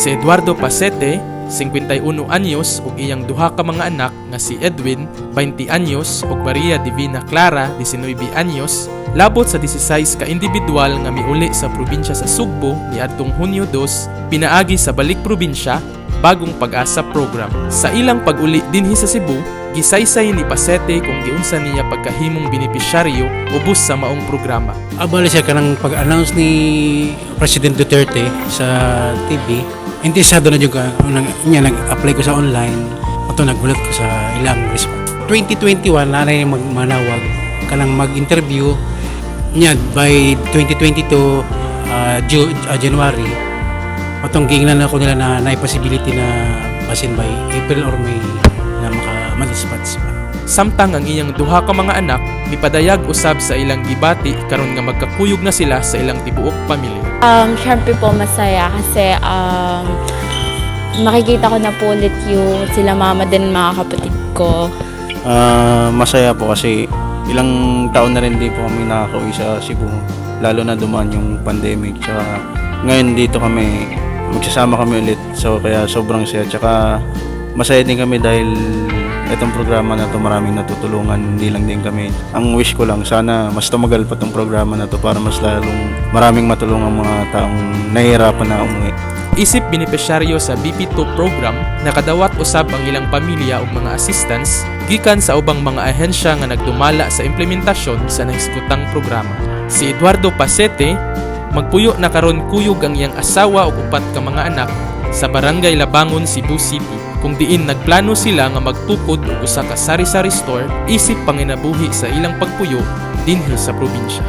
Si Eduardo Pacete, 51 anyos, ug iyang duha ka mga anak nga si Edwin, 20 anyos, ug Maria Divina Clara, 19 anyos, labot sa 16 ka individual nga miuli sa probinsya sa Sugbo niadtong Hunyo 2 pinaagi sa Balik Probinsya Bagong Pag-asa program. Sa ilang pag-uli dinhi sa Cebu, gisaysay ni Pacete kung giunsa niya pagkahimong benepisyaryo ubos sa maong programa. Abala siya kanang pag-announce ni President Duterte sa TV. Interesado na jud ka nang niya, nag-apply ko sa online. Ato naghulat ko sa ilang response. 2021 na na mag manawag kanang mag-interview niya. By 2022 January atong giingnan ako nila na naay possibility na basin by April or May na maka mag-dispatch pa. Samtang ang iyang duha ka mga anak mipadayag usab sa ilang gibati karon nga magkakuyog na sila sa ilang tibuok pamilya. Syempre po masaya kasi makikita ko na po ulit yung sila mama din, mga kapatid ko. Ah, masaya po kasi ilang taon na rin di po kami nakakauwi sa Cebu. Lalo na dumaan yung pandemic. Tsaka ngayon dito kami, magsasama kami ulit. So kaya sobrang saya. Tsaka masaya din kami dahil itong programa na to, maraming natutulungan, hindi lang din kami. Ang wish ko lang, sana mas tumagal pa tong programa na to para mas lalong maraming matulungan mga taong nahihirapan na umuwi. Isip benepisyaryo sa BP2 program, nakadawat usab ang ilang pamilya ug mga assistance gikan sa ubang mga ahensya nga nagdumala sa implementasyon sa nahisgutang programa. Si Eduardo Pacete magpuyo na karon kuyog ang iyang asawa ug upat ka mga anak sa Barangay Labangon, Cebu City, kung diin nagplano sila nga magtukod og usa ka sari-sari store isip panginabuhi sa ilang pagpuyo dinhi sa probinsya.